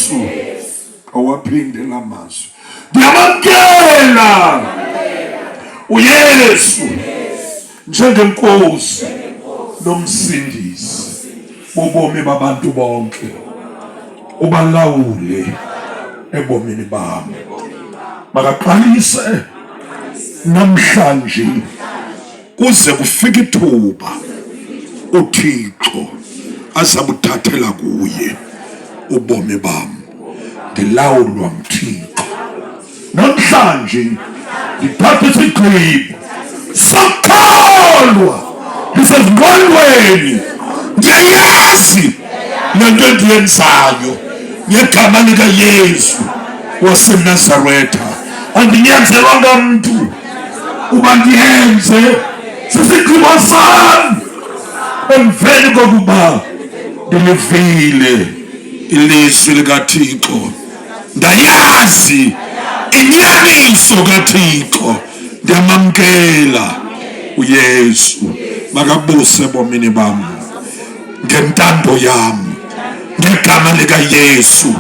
Yesu. Awaphinde la mazwi. Ndiyamamkela uYesu njengenkosi nomsindisi bobomi babantu bonke. Ubalawule ebomini bam. Makaqalise namhlanje kuze kufike ithuba uThixo azabuthathela kuye ubomi bam. Ndilawulwa nguThixo. Namhlanje ndithatha isigqibo sokukholwa ndisezingqondweni, ndiyayazi le nto endiyenzayo ngegama likaYesu waseNazaretha. Andinyanzelwanga mntu uba ndiyenze, sisigqibo sam emveni kokuba ndilivile ilizwi likaThixo, ndayazi inyaniso kaThixo. Ndiyamamkela uYesu, makabuse ebomini bam ngentando yam, ngegama likaYesu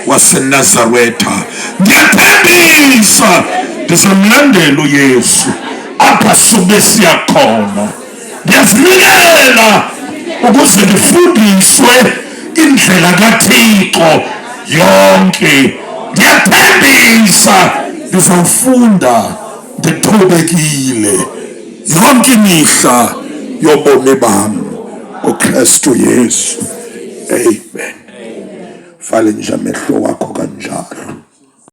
waseNazaretha. Ndiyathembisa ndizamlandela uYesu apha sube siya khona. Ndiyazinikela ukuze ndifundiswe indlela kaThixo yonke. Ndiyathembisa ndizawufunda ndithobekile yonke imihla yobomi bam kuKristu Yesu. Amen. Vale nje amehlo wakho kanjalo.